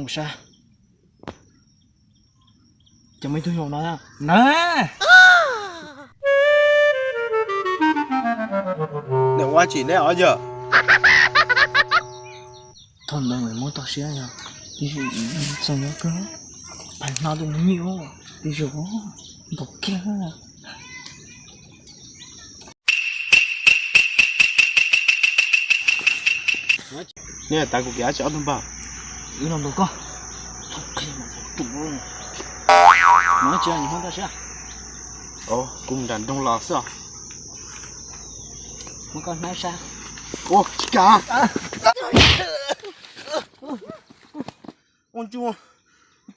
Sab, cov me tug yau no na. Nws ua tsim neb os yawg. Thaum ntawd muab toj siab yog, tib zoo txog nyob kawg, pais hno tus me nyuam, tib zoo ntaus kiag. Nej tav kuv kev dab tsi ob tug npawg? Wb los ntaus koj. Txhob qhia mas txhob rum. Mas tsis yog nws hmoob toj siab. Kuv mus nram nroog los xwb os. Muab koj hnab sab. Ua tsis kam. Ua ntsug,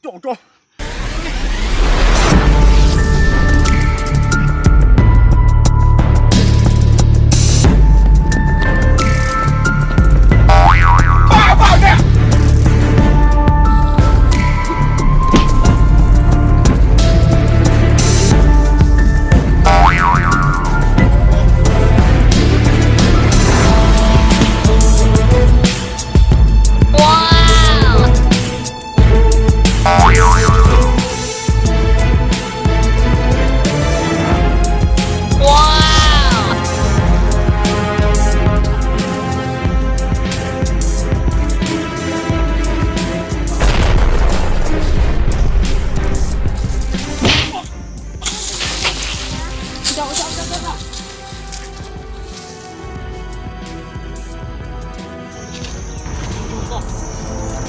caum tso.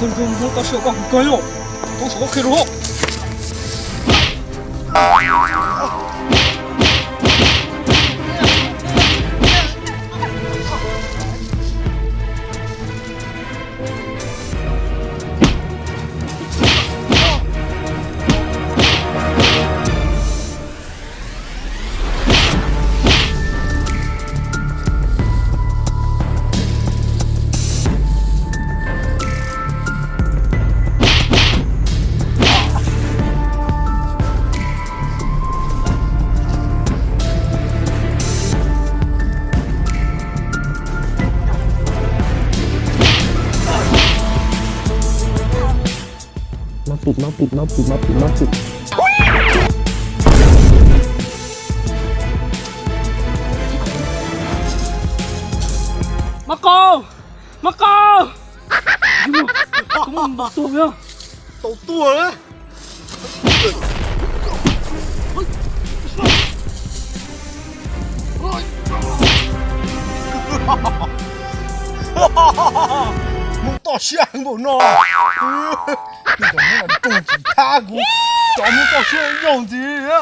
Koj ntsuag hmoob toj siab koj kuv kawg yog, koj saum koj qhia rau hauv. Mab pim, mab pim, mab pim, mab pim, mab pim. Mab qaug, mab qaug. Koj muab ntaus tuag yog. Tau tuag na. Hmoob toj siab heev npaum no. Nws cov hmoob no tsis thab kuv, cov hmoob toj siab yau ntxiv na.